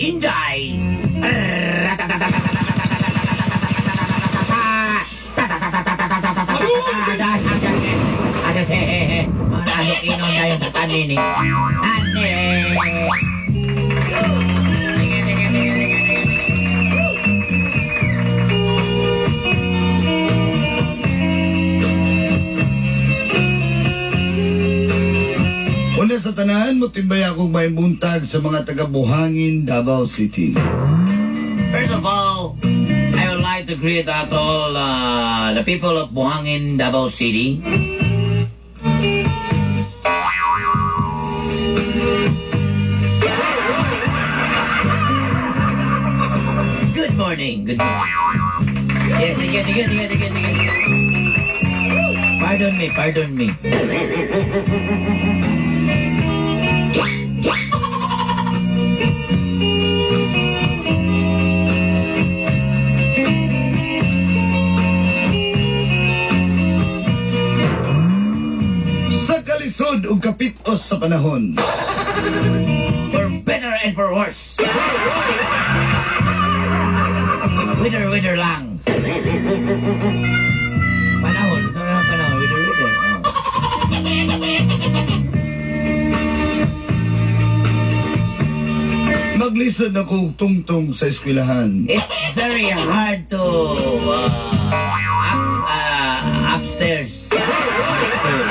Inday. Una sa tanan, motimbay akong may buntag sa mga taga-Buhangin, Davao City. First of all, I would like to greet out all the people of Buhangin, Davao City. Good morning. Good morning. Yes, again, again, again, again, again. Pardon me, pardon me. Sa kalisod ug kapitos sa panahon. For better and for worse. Wither, wither lang. Panahon, ito na panahon, wither, wither. Oh. Maglisod ako tungtong sa eskwelahan. It's very hard to upstairs in the school.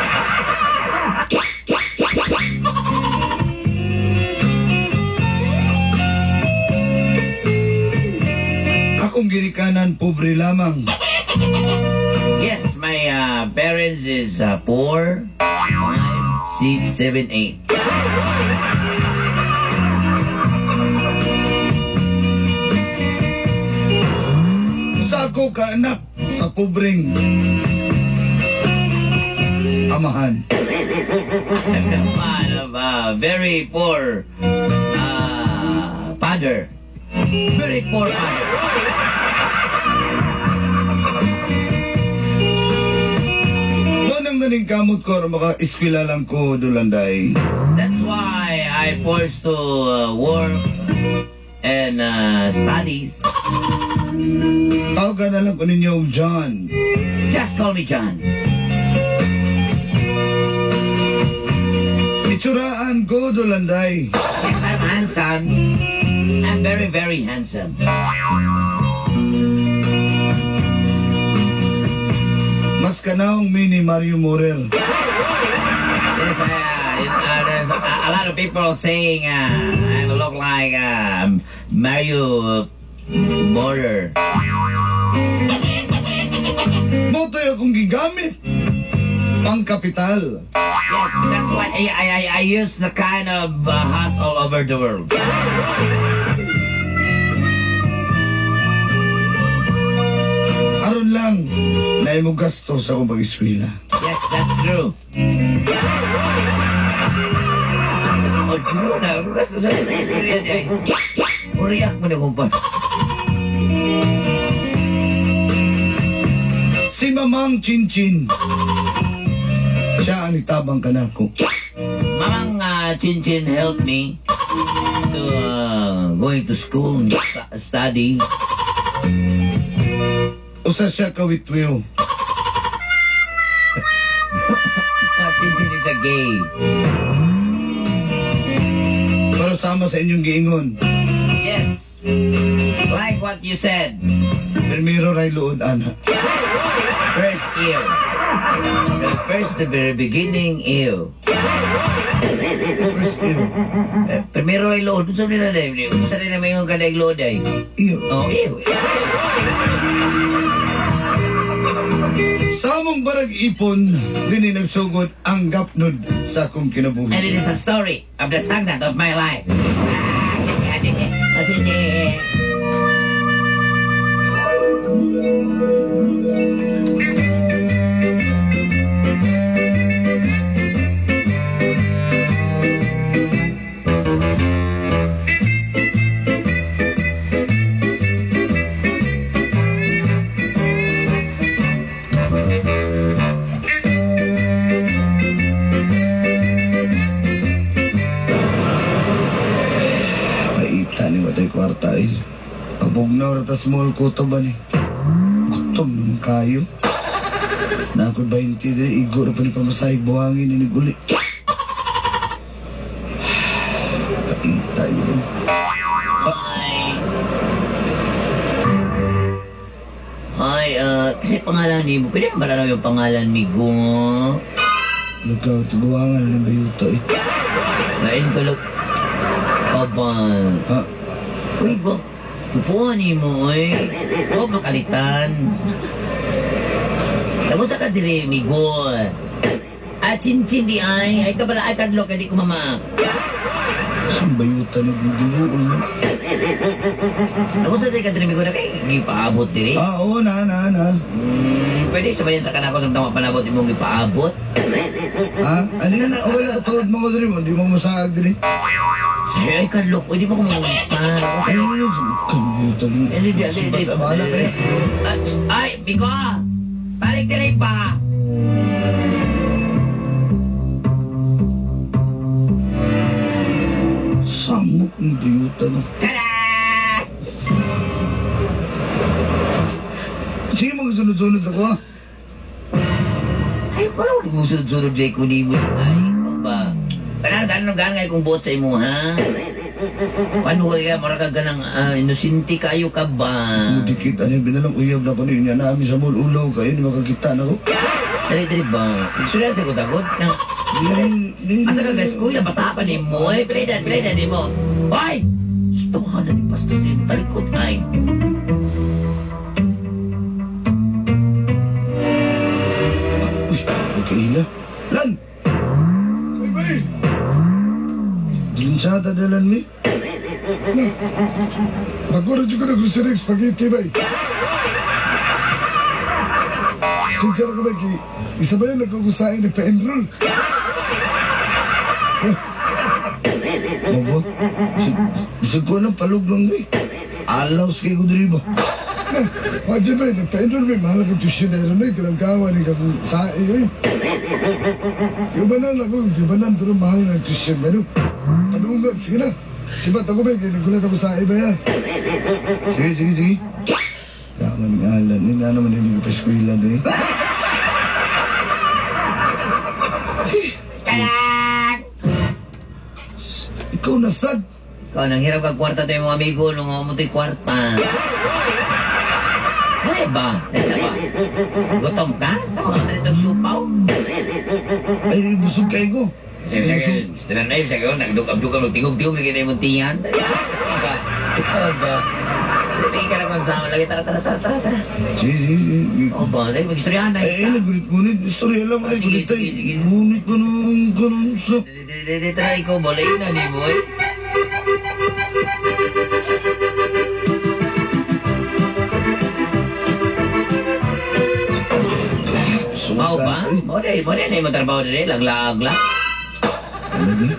Akong ginikanan pobre lamang. Yes, my parents is poor. 5, 6, 7, 8. Sa ako ka anak sa pobreng amahan. I'm the man of very poor father. Very poor father. Mo nang naningkamot ko aron maka-eskwela lang ko dulanday. That's why I forced to work and studies. Tawagan na lang ko ninyo og John. Just call me John. Itsuraan ko dulanday. Yes, I'm handsome. I'm very, very handsome. Mas kanawang mini Mario Morer. Yes, there's a lot of people saying I look like Mario Morer. Motoy akong gigamit. Pangkapital. Yes, that's why I use the kind of house all over the world. Aron lang, naay mo gasto sa akong pag-eskwela. Yes, that's true. Oh, true na. Gasto sa pag-eskwela. Uriyak mo na kumpa. Si Mamang Chinchin. Siya ang itabang kanako. Mamang Chinchin helped me to going to school and study. Usa siya kawitwiw. Chinchin is a gay. Pero sama sa inyong giingon. Yes. Like what you said. Primero ray luod, ana. First ear. The first, the very beginning, ew. First ear. Primero ay luod. Unsa nila dai? Unsa nila mayngon kada luod ay? Ew. Oh, ew. Sa among barag ipon, dinhi nagsugod ang gapnod sa akong kinabuhi. And it is a story of the stagnant of my life. Ah, chichi, ah, chichi, ah, chichi. Natay kwarta eh. Pabugnaw ra ta small ko to ba ni? Gutom naman kayo. Na ako'y 20 diri, igo ra pa ni pamasahig buhangin ni uli. Paita yun. Ay, kasi pangalan ni mo. Pwede ba lang yung pangalan ni Go? Lugaw, tuguangan na bayuta eh. Lain ka lang. Kaban. Ah, Uy, go. Upuan ni mo, oy. Huwag makalitan. Tapos ka diri, migo. Ah, chin-chin di ay. Ay, kabala, ay kadlok, hindi ko mama. Saan bayuta nagduduloon mo? Tapos sa ka diri, migo, na kay gipaabot diri. Ah, oo, na, na, na. Pwede sabayan sa kanako sa tama panabot imong gipaabot. Ha? Ano yun? Okay lang, tuod mo ko diri mo. Di mo masahag diri. Say, ay kadlok, uy, di mo ko mamusan. Ano yun? Bayuta mo. Eh, di, di, di, di. Bahala ka eh. Ay, bigo! Balik diri pa! Samok ng bayuta no. Tada! Sige, mga sunod-sunod ako ha. Ay, wala ko nung sunod-sunod dyan ko ni mo. Ay, ko ba? Kanang ganon ganon ngay kong buot sa imo, ha? Paano kaya mara ka ganang inosente kayo ka ba? Mudikit, ano yung binalang uyab na ko niya namin sa mall ulaw kayo, di makakita na ko. Dali, dali ba? Sudah sa ko nang. Asa ka guys, kuya, bata pa ni mo, eh. Pilidan, pilidan ni mo. Hoy! Gusto ka na ni Pastor yung talikod, ay. Uy, okay ila. Lan! Ay, bay! Dilinsada dalan mi. Na! Bago rin ko na grocery spaghetti, bay. Sincere ko, bay, kay isa ba yun nagkukusain nagpa-enroll? Mabo, bisag ko ng palug lang mi. Alaws kay ko diri ba? Na, wajib bay, nagpa-enroll bay, mahal ka tuitionero na, kalangkawan, ikaw kung sae, eh. Yubanan ako, yubanan, pero mahal na tuition, bay, no? Panungan, sige na. Sibat ako, bay, kaya nagulat ako sa iba, ya. Sige, sige, sige. Tama ng alan, hindi na naman hindi ko pa eskwela eh. Taran! Ikaw na sad. Ikaw, nanghirap ka kwarta tayo mga amigo, nung mo to'y kwarta. Ano ba? Nasa ba? Gutom ka? Tama ka na itong supaw? Ay, busog kayo ko. Sige, sige, Mr. Nanay, sige, nagdugab-dugab, nagtingog-tingog, lagi na yung tiyan. Ikaw ba? Ikaw ba? Lagi ka lang sama lagi, tara, tara, tara, tara, tara. Sige, sige, sige. Oo ba? Lagi, mag-istoryahan na. Ay, naggunit-gunit. Istorya lang, ay, Sige, gunit tayo. sige, sige. Gunit pa naman ganun sa. Dali, tara, ikaw, balay na ni boy. Mau ba? Mo na yung matrabaho dali, laglag lang. Lagi.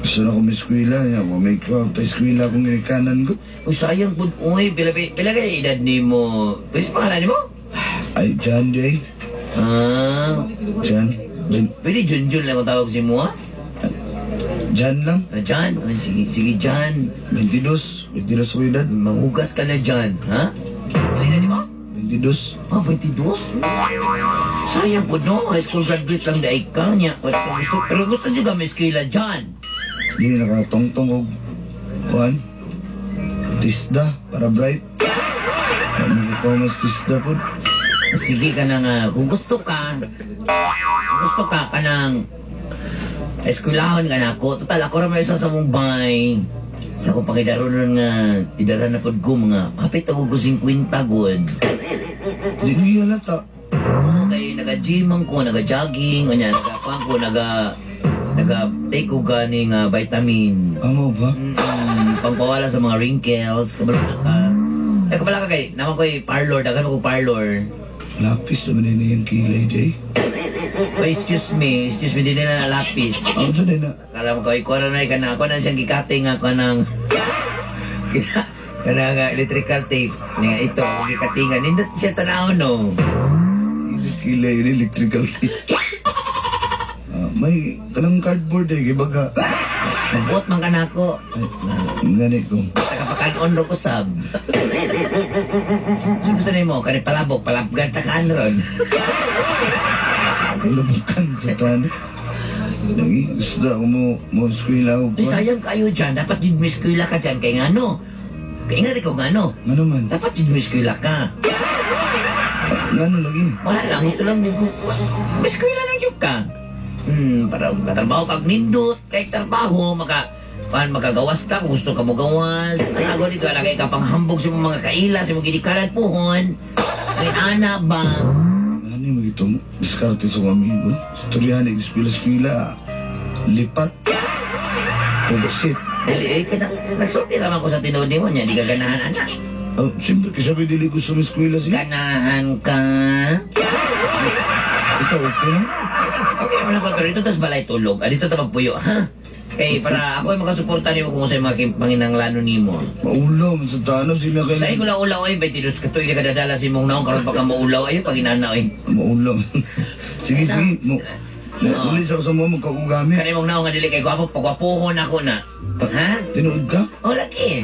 Gusto na ko may eskwela. Ya, may ka pa eskwela kung kanan ko. Uy, sayang po. Uy, pila, pila kaya edad ni mo? Pwede pangalan ni mo? Ay, John Jay. Ah, John. John, pwede Junjun lang ang tawag si mo, ah? John lang. Ah, John? Ah, sige, sige, John. 22. 22 ko edad. Manghugas ka na dyan, ha? Pila edad ni mo? 22. Ah, 22? Sayang po, no? High school graduate lang dahil ka niya. Gusto, pero gusto juga may eskwela dyan. Hindi nakatongtong og kuan. Tisda para bright. Ano ko mas tisda po? Sige ka na nga. Kung gusto ka kanang eskwelahon ka na ako. Total, ako ra may isa sa Mumbai. Sa akong pakidaronon nga, idara na pod ko mga, hapit ako ko 50 god. Di ko halata. Oo, kay naga-gym ko, naga-jogging, kanya, naga ko, naga-take ko ganing vitamin. Amo ba? Pangpawala sa mga wrinkles, kabalo na ka. Ay, kabala ka kay, naman ko'y parlor, daghan ko parlor. Lapis naman ini yung kilay, Jay. Oh, excuse me, di na lapis. Ang saan na? Kala mo ko, ikaw na ka na, ako na siyang gikating ako ng kanang electrical tape. Nga ito, gikatingan. Nindot siya tanaw, no? Kilay, electrical tape. Ah, may kanang cardboard eh, gibaga. Magbuot man ka na ako. Ay, gani ko. Taka Magpakanon ro ko sab. So, gusto nimo kani palabok, palabgan ta kaan ron. Palabukan sa tanan. Lagi, gusto ako mo eskwela ako. Ay, sayang kayo dyan. Dapat jud mo eskwela ka dyan. Kay ngano? Kay nga rin ko ngano. Ano man? Dapat jud mo eskwela ka. Ngano lagi? Wala lang. Gusto lang yung... Eskwela lang yun ka. Para makatrabaho kag nindot. Kay trabaho, makagawas ka kung gusto ka mo gawas. Ang ako di ka, lagay ka panghambog sa mga kaila, sa mga gidikaran puhon. Kay ana ba? Ano yung itong diskarte sa mga amigo? Istoryahan, eskwela-eskwela. Lipat. Pugsit. Dili, eh, kana, nagsulti naman ko sa tinuod nimo niya, di ka ganahan, anak. Oh, siyempre, kasi ako dili gusto sa eskwela siya. Ganahan ka. Ikaw, okay na? Okay naman ako, pero dito tas balay tulog. Ah, dito ta magpuyo, ha? Kay para ako ay makasuporta nimo kung sa mga panginanglano nimo. Maulaw, man sa tanan, sila kayo. Sa ikaw lang ulaw ay 22 ka tuig kadadala si mong naong karon pa ka maulaw ayo pag inana oy. Maulaw. Sige, sige. Uli sa sa mga magkakugami. Kani mong naong nga dili kay gwapo pagwapohon ako na. Ha? Tinuod ka? O lagi.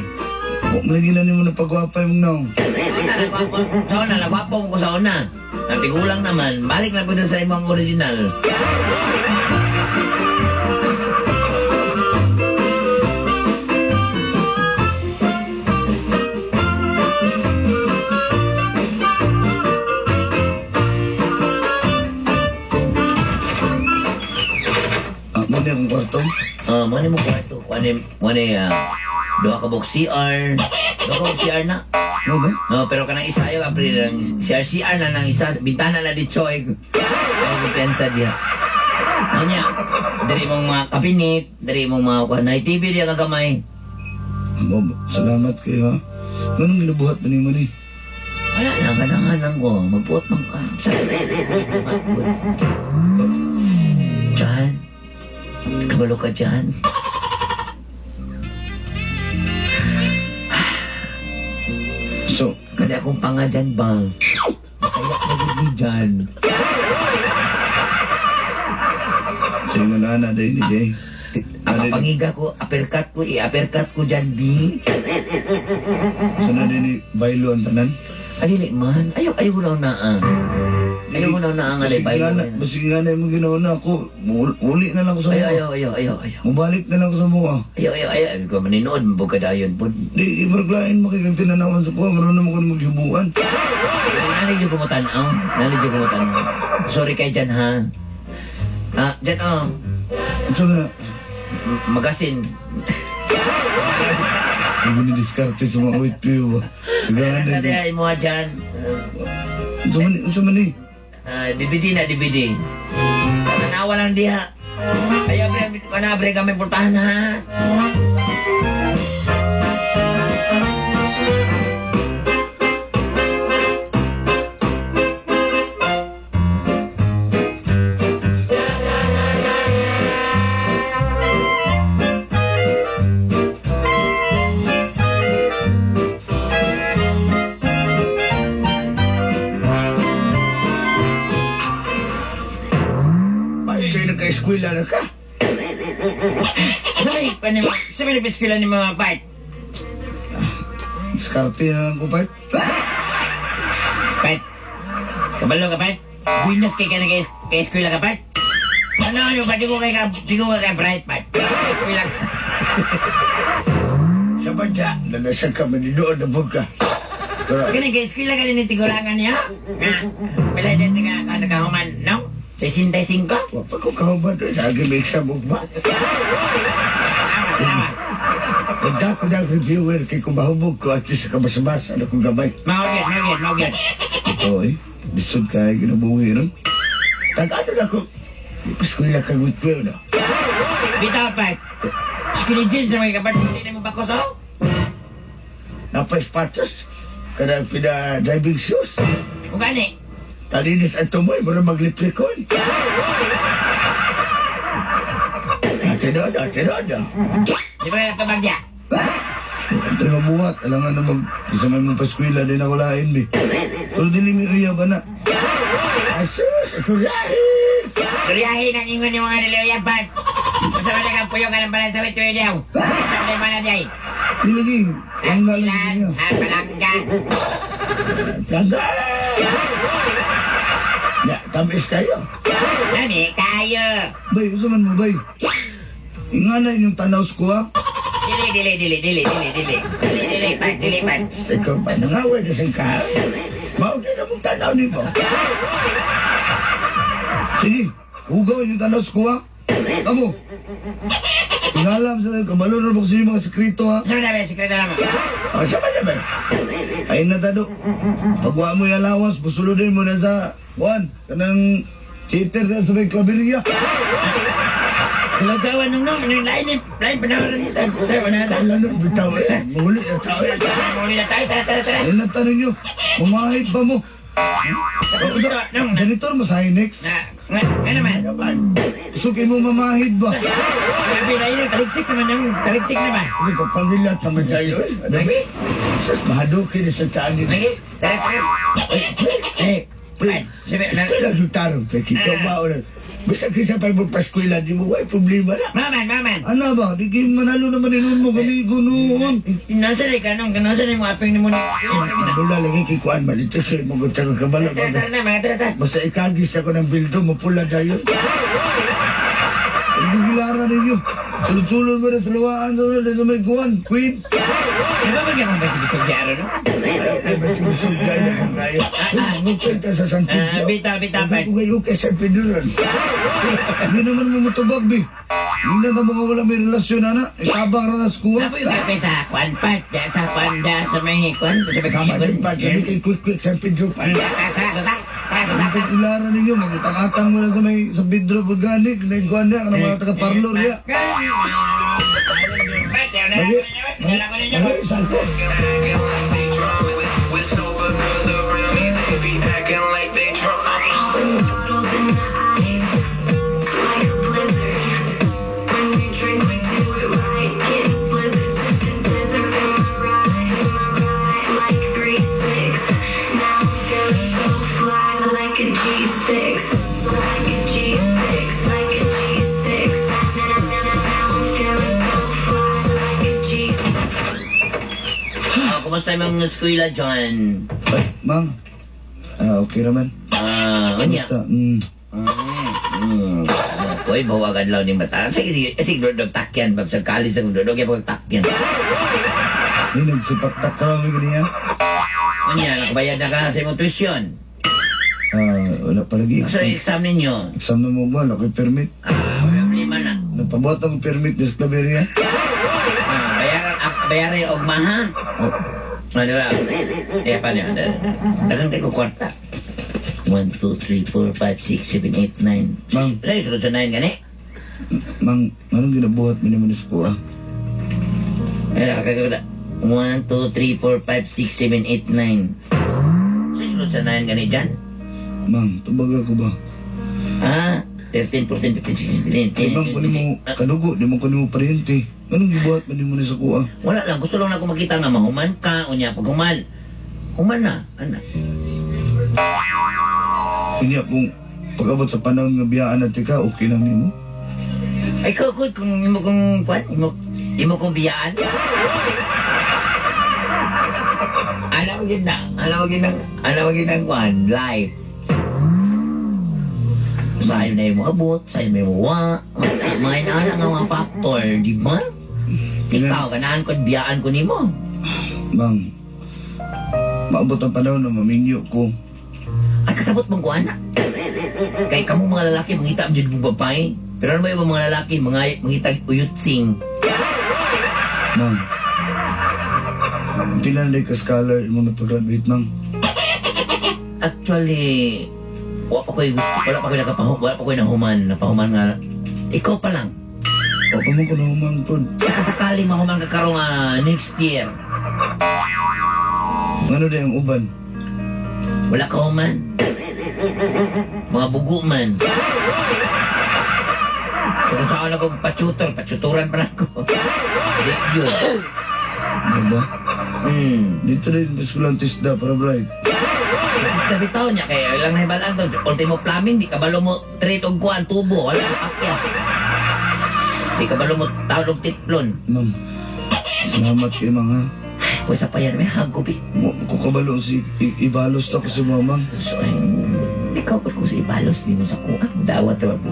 Malagi na nimo na pagwapay mong naong. Sa una, nagwapo mo ko sa una. Natigulang naman, balik na po sa imong original. Ah, mo na akong kwarto. Mo ni mo kwarto. Mo ni duha ka box CR. Duha ka box CR na. Mo ba? No, pero kanang isa ayo apri lang CR CR na nang isa bintana na dito ay. Ay kumpiyansa diha. Anya, diri mong mga kabinet, diri mong mga kuan na TV diha kagamay. Mo, salamat kayo ha. Anong ginabuhat pa nimo ni? Wala lang, ganahan ko. Magbuot man ka. Diyan. Kabalo ka dyan. So, Kasi akong panga dyan bang. Kaya na ni dyan. sa ingon na day ni Jay. Ang pangiga ko, uppercut ko, i-uppercut ko dyan, B. So na din ni baylo ang tanan. Adili man. Ayaw, ayaw ko na naa. Ayaw ko na naa nga day baylo. Basig nga na yung ginawa na ako. Uli na lang ko sa Ayaw, mga. ayaw, ayaw, ayaw, ayaw. Mubalik na lang ko sa mga. Ayaw, ayaw, ayaw. Ayaw ko maninood, mabugkadayon po. Di, imaraglain mo kay kang tinanawan sa kuha. Maroon naman ko na maghubuan. Nanay yung kumutanaw. Nanay yung kumutanaw. Sorry kay dyan, ha? Ah, dyan, oh. Ano na? Magasin. Hindi ni diskarte sa mga white piyo ba? Sa diya mo dyan. Unsa man ni? DVD na, DVD. Tanawa lang diha. Ayaw, bre, kana, bre, kami portahan, ha? Eskwela na ka? Sabi ni eskwela ni mga part? Diskarte na lang ko, part. Part? Kabalo ka, part? Buenas kay ka na kay eskwela ka, part? Ano, yung ba? Di ko kay bright, part. Eskwela ka. Sa bansa, nalasag ka, maninood na buka. Kani kay eskwela ka din tigurangan niya? Nga, pila din nga nakahuman, no? 65? Wapa ko kahuman doon. Lagi may exam ba? Tama, tama. Nagda ko ng reviewer kay kumahubog ko at sa kabasabasa na kong gamay. Maugit, maugit, maugit. Ito eh. Lisod kaya ginabuhi ron. Tag-ano na ko. Ipaskwela kang witwew na. Bitaw, part. Skinny jeans na mga kapart. Hindi na mo bakos, oh? Napay-spatos. Kanang pina-driving shoes. Kung gani? Talinis ang tumoy, mura magliplikon. Ate doon, ate doon. Di ba yung tumag niya? Ang tayo mabuhat. Alam nga na mag... Isa may mong paskwila, di na walain, be. Pero dili mi uyab na. Asus, suryahin! Suryahin ang ingon yung mga niluyab, part. Basta man lang ang puyo ka ng balay sa witwew niyaw. Sa may mana niyay. Nilagi, ang galing Asilan, niya. ha, palangga. Talaga. Ya, tamis kayo. Nani, kayo. Bay, usa man mo, bay. Ingana inyong tanaw sa kuha. Dili, dili, dili, dili, dili, dili. Dili, dili, pat, dili, pat. Ikaw ba, nangaway na siyang ka. Mao na mong tanaw ni mo. Sige, hugaw inyong tanaw sa kuha. Kamo. Ingalam sa kabalo na ba sa inyong mga sekreto ha? Saan na ba, sekreto na mo? O, sama na ba? Ay na tado. Pagwa mo yung allowance, pusulodin mo na sa Juan, kanang cheater na sa may klaberya. Kalagawan nung nung, nung lain, lain, panahon, tayo, tayo, na, tayo. Kala nung bitaw eh. Muli na tao eh. Muli na tayo, tara, tara, tara. Ay na tanong nyo, mamahit ba mo? Ito, nung, na, Janitor mo sa Hinex? na, nga, nga naman. Ano ba? Sukay mo mamahit ba? Grabe na yun, taligsik naman nung, taligsik naman. Hindi ko pangilat naman tayo eh. Ano ba? Lagi, Sus, mahadukin na sa taan nito. lagi, tara, tara. Eh, Pre, sabi, na, eskwela yung tarong, pre. Kito ba o Basta kisa pa mo paskwela, di mo, way problema na. maman, maman. Ano ba? Di kayo manalo naman inon mo kami gunoon. Nasa rin ka nung, nasa rin mo aping ni mo ni. Wala lagi kay Kuan man. Ito sir, magod sa kabalo. Tara, tara na, mga tara, tara. Basta ikagis na ko ng bildo, mapula dayon. Ang gigilaran ninyo. Sulod-sulod mo na sa lawaan doon na may guwan. Queen. Di ba magyakong ba tibisog di araw, no? Ayaw na ba timusog dahil na kang kayo. Mupenta sa San Ah, Pedro. bita, bita, pa. Kung kayo kay San Pedro ron. Hindi naman mo matubag, bi. Hindi na mga wala may relasyon, ana. Itabang ra na sa kuha. Apo yung kay sa kwan pa, da sa kwan da sa may kwan, sa may Tama din pa, kami kay quick quick San Pedro pa. Tara, tara, tara, tara, Ang tagularan ninyo, magutang-atang mo na sa may sa Pedro Organic, na iguan na, ng mga taga-parlor niya. Lagi, ay, salto. They drunk with sober girls around me. They be acting like they drunk. Bottles in the ice, like a blizzard. When we drink, we do it right. Getting slizzard, sipping scissor in my ride, like 3-6. Now I'm feeling so fly, like a G6, like a G6, like a G6. Now, now, now, now I'm feeling so fly, like a G6. Oh, kumusta yung mga eskwela dyan? Ay, ma'am. Ah, okay raman. Ah, unya. Basta, Koy, bawagan lang ni mata. Sige, sige, sige, dodog takyan. Pag sa kalis na dodog, yung pagtakyan. Ay, nagsipak-tak ka lang ganyan. Unya, nakabayad na ka sa imong tuition. Ah, wala pa lagi. Sa Exam, exam ninyo. exam na mo ba? Wala ko'y permit. Ah, wala problema na. Napabuhat ang permit ni Claveria. Ah, bayaran, ah, bayaran yung ogma, ha? Oh, Ah, di ba? Eh, paano yun? Dagang kayo ko kwarta. 1, 2, 3, 4, 5, 6, 7, 8, 9. Ma'am. Sa'yo, sunod sa 9 gani? mang, anong ginabuhat mo naman sa kuha? Eh, nakakagawin 1, 2, 3, 4, 5, 6, 7, 8, 9. Sa'yo, sunod sa 9 gani dyan? Mang, tubaga ko ba? Ah, 13, 14, 15, 16, 17, Ay, bang, kunin mo 18. kadugo, di mo kunin mo paryente. Anong gibuhat mo nimo ni sa kuha? Wala lang, gusto lang ako makita nga mahuman ka, unya pag human. Human na, ana. Kunya kung pag-abot sa panahon nga biyaan natin ka, okay lang nimo. Ay, kukod kung imo kong, kwan, imo, imo kong biyaan. Alam mo yun na, alam mo yun ang, alam mo yun ang kwan, life. Sayo na yung abot, sayo na yung wa, wala, mga inaala nga mga factor, di ba? Ikaw, ganahan ko, biyaan ko nimo. Mang, maabot ang panahon na maminyo ko. Ay, kasabot mong kuan na. Kay kamo mga lalaki, mangita ang jud mong babae. Pero ano ba yung mga lalaki, mga mangita uyutsing. Mang, pila na ka scholar imong napag-graduate, mang? Actually, wala pa ko'y gusto, wala pa ko'y nakapahu, wala pa ko'y nahuman, napahuman nga. Ikaw pa lang. O pa mo ko na humang pod. Saka sakali mahuman ka karong next year. Ngano di ang uban? Wala ka human. Mga bugo man. Kung saan ako pachutor, pachuturan pa na ako. Di yun. Ano ba? Dito rin eskulang tisda para bright. Tapos na bitaw niya, kaya ilang nahibalaan to. Ultimo plumbing, di kabalo mo trade og kuan, tubo, wala kang pakyas. Di kabalo mo tawag og tiplon. Ma'am, Salamat kay mga. Kung sa payan may hagobi. Mo ko kabalo si ibalos ta ko si mamang. So, ay, ikaw pa kung sa ibalos di mo sa kuan. Dawat ra po.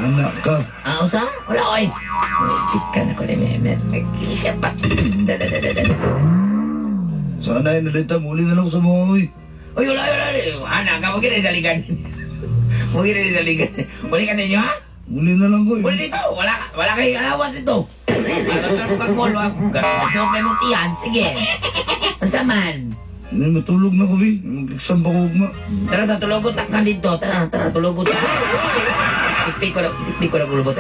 Anak ka. Ah, usa? Wala, oy. Ikan ako ni Mehmet. Nagkikapat. Da, da, da, da, da. Sana ay nalita, muli na lang sa mga oy. Uy, wala, wala, wala. Anak, ka, huwag sa ligan. Huwag sa ligan. Uli ka sa inyo, ha? Muli na lang ko. Uli dito. Wala, wala kayong alawas dito. Alam ka kag mall, ha? Gasok na mong tiyan. Sige. Unsa man? May matulog na ko, bi. Mag-exam pa ko ugma. Tara, tara, tulogot ka dito. Tara, tara, tulogot ka. Pikpik ko na, pikpik ko na kulubot.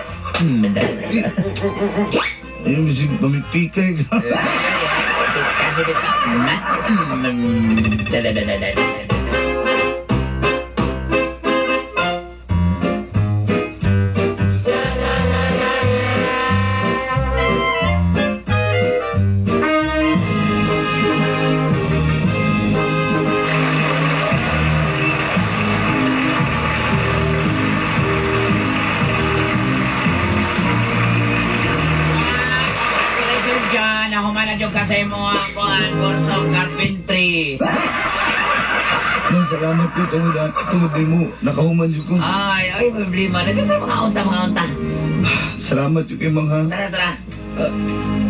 Ayun, bisig pamipikay ka. John, ako man na dyan kasi mo ang kurso carpentry. Man, salamat ko tungod tungod nimo. Nakahuman jud ko. Ay, ay, problema. Nagkita mga unta, mga unta. Salamat jud kay mga. Tara, tara.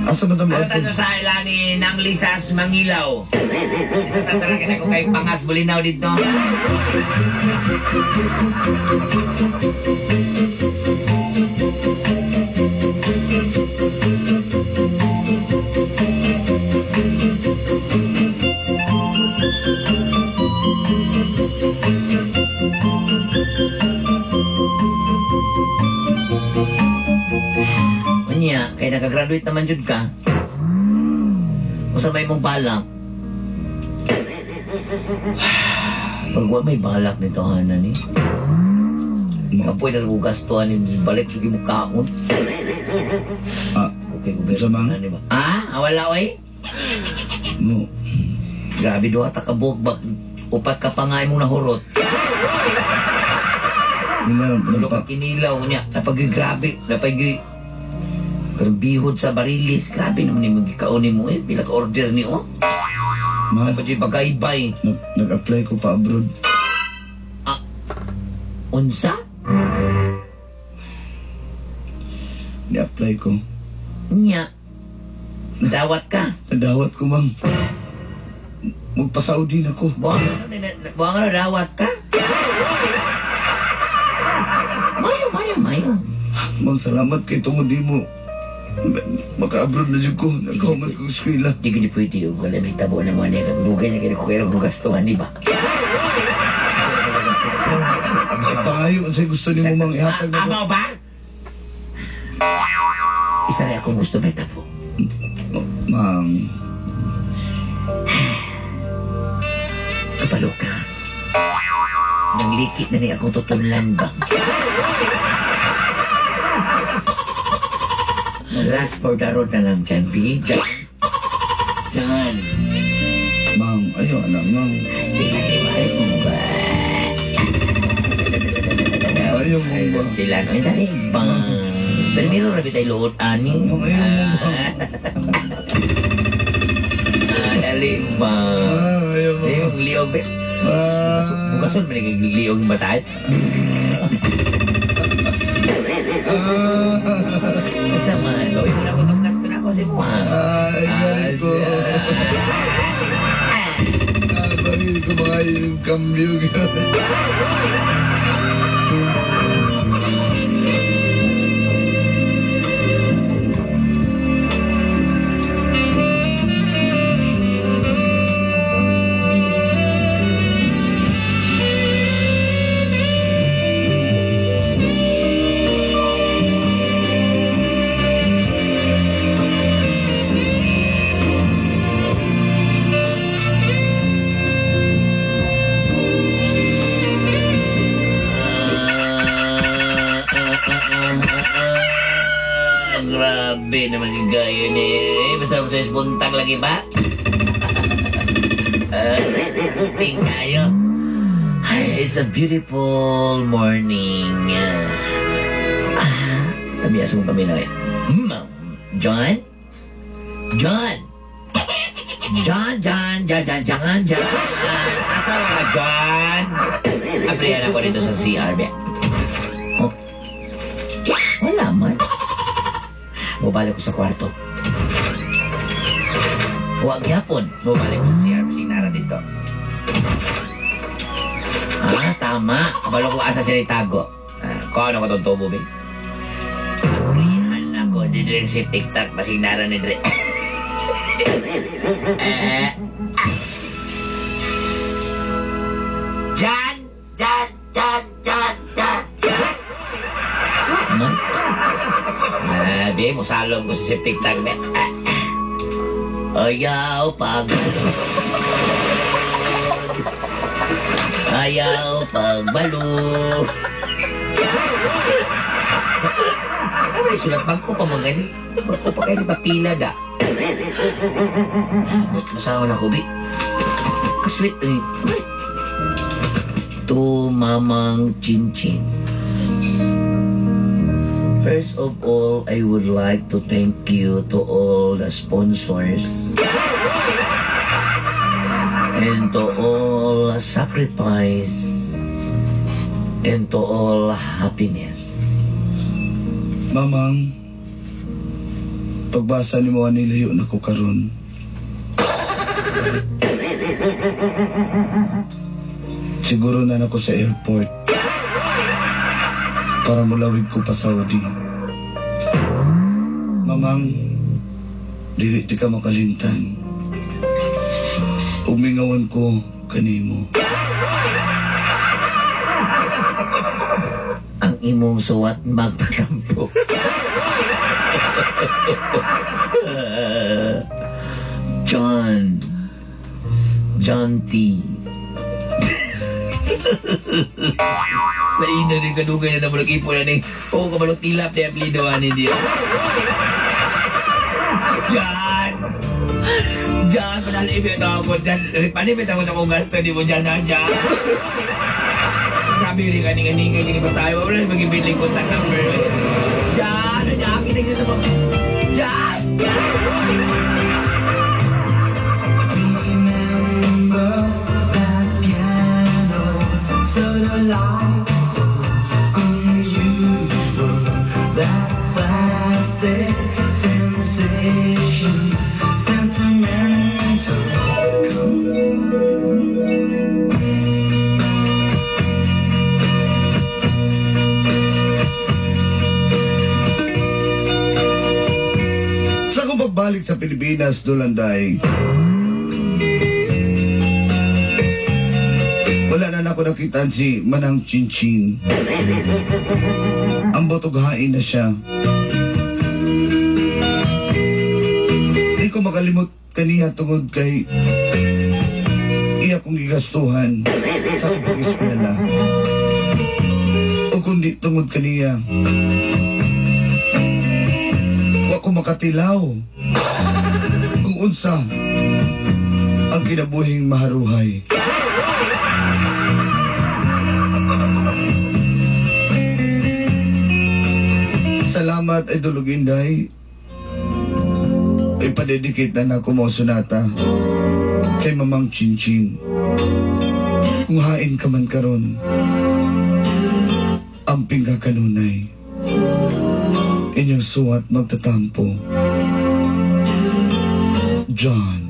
Asa man ta Tara moadto? tayo sa ilani ng Lisas Mangilaw. Tara, kaya ko kay Pangas Bulinaw dito. Unya, kaya nakagraduate naman jud ka. Kung sa may mong balak. Pag wa may balak nito, Hana ni. Kapoy na gastuhan ni balik sugi mo kaon. Ah, Okay, Unsa man? Ano ba? Ah, wala oy. Mo. Grabe duha ta ka buok bak upat ka pa nga imong nahurot. Tulo ka kinilaw niya. Napag grabe, napag Karbihod sa barilis, grabe naman yung gikaon nimo eh. Pila ka order ni oh. Ma'am, Napag bagaybay. nag-apply ko pa abroad. Unsa? Ni-apply ko. Nya. Dawat ka. Nadawat ko, ma'am. Magpa-Saudi na ko. Buwang buwang na dawat ka. Mayo, mayo, mayo. Ma'am, salamat kay tungod nimo. Maka-abroad na jud ko. Nagkahuman ko eskwela. Di ko di pwede yung wala may tabo na mga nila. Dugay niya kaya ko kaya gastuhan, di ba? Sa pangayo, unsay gusto nimo mang ihatag na ko? Amaw ba? Isa rin akong gusto may tabo. Oh, ma'am, Kabalo ka. Nang likit na ni akong tutunlan ba? Last for the road na lang dyan, B. Dyan. Dyan. ma'am, ayaw anak, ma'am. Stay lang, di ba? Ay, mo ba? Ayaw mo ba? Stay lang. Ay, dali ba? Pero meron rabi tayo luot, ani. Ma'am, ayaw mo ba? Ah, dali ba? Ah, ayaw mo. Ay, yung liog ba? Ah. Bukason, man liog yung bata. Ah, Sa man, gawin mo na ako itong gasto na ako si Muha. ay, galit ko. Ah, baril ko mga yung kambyo. Grabe naman yung gaya ni. Basta sa buntag lagi ba? Something kayo. Ay, it's a beautiful morning. Ah, nabiyas kong paminaw eh. John? John! John, John, John, John, John, John. Asa ka, John? Abrihan ako dito sa CR, be. Oh. Wala man. Mubalik ko sa kwarto. Huwag yapon. Mubalik ko sa CR, bisig nara dito. Ah, tama. Kabalo ko asa sila itago. Ah, kung ano ko itong tubo, be. Abrihan ako. Dito si TikTok, basig nara ni Dre. Eh. Jan! Jan! Jan! Jan! Jan! Jan! Man? Ah, di, musalom ko sa septic tank. Be. Ah. Ayaw pag... Ayaw pagbalo. Ano may sulat? Bangko pa mga gani. Bangko pa kayo ni papila da. Masawa na ko, bi. Kasweet. Eh. To Mamang Chinchin. First of all, I would like to thank you to all the sponsors and to all sacrifice and to all happiness. Mamang, pagbasa ni mo ani layo na ko karon. Siguro na nako sa airport para mulawig ko pa Saudi. Mamang, dili ti ka makalimtan. Umingawan ko kanimo. Ang imong suwat magtatampo. John. John T. Lain na rin kadugay na naman ipon na ni. Oo, kabalok tilap na aplido ani diya. John! John, panalibit ako. John, panibit ako sa kong gasto. Di mo dyan na, John. Grabe rin kaning-kaning kaning pa tayo. Wala na mag-ibiling contact number. John! Ano niya? Akin na sa mga... John! Remember that piano, so delightful, unusual, that classic sensation, sentimental. Sa akong pagbalik sa Pilipinas, Dulanday, wala na nako nakitaan si Manang Chinchin. Ang botoghain na siya. Di ko makalimot kaniya tungod kay iya kong gigastuhan sa akong pag-eskwela. O kundi tungod kaniya, wa ko makatilaw kung unsa ang kinabuhing maharuhay. Salamat ay Dulog Inday. Ipadedicate na nako mo sonata kay Mamang Chinchin. Kung hain ka man karon, amping ka kanunay. Inyong suwat magtatampo. John.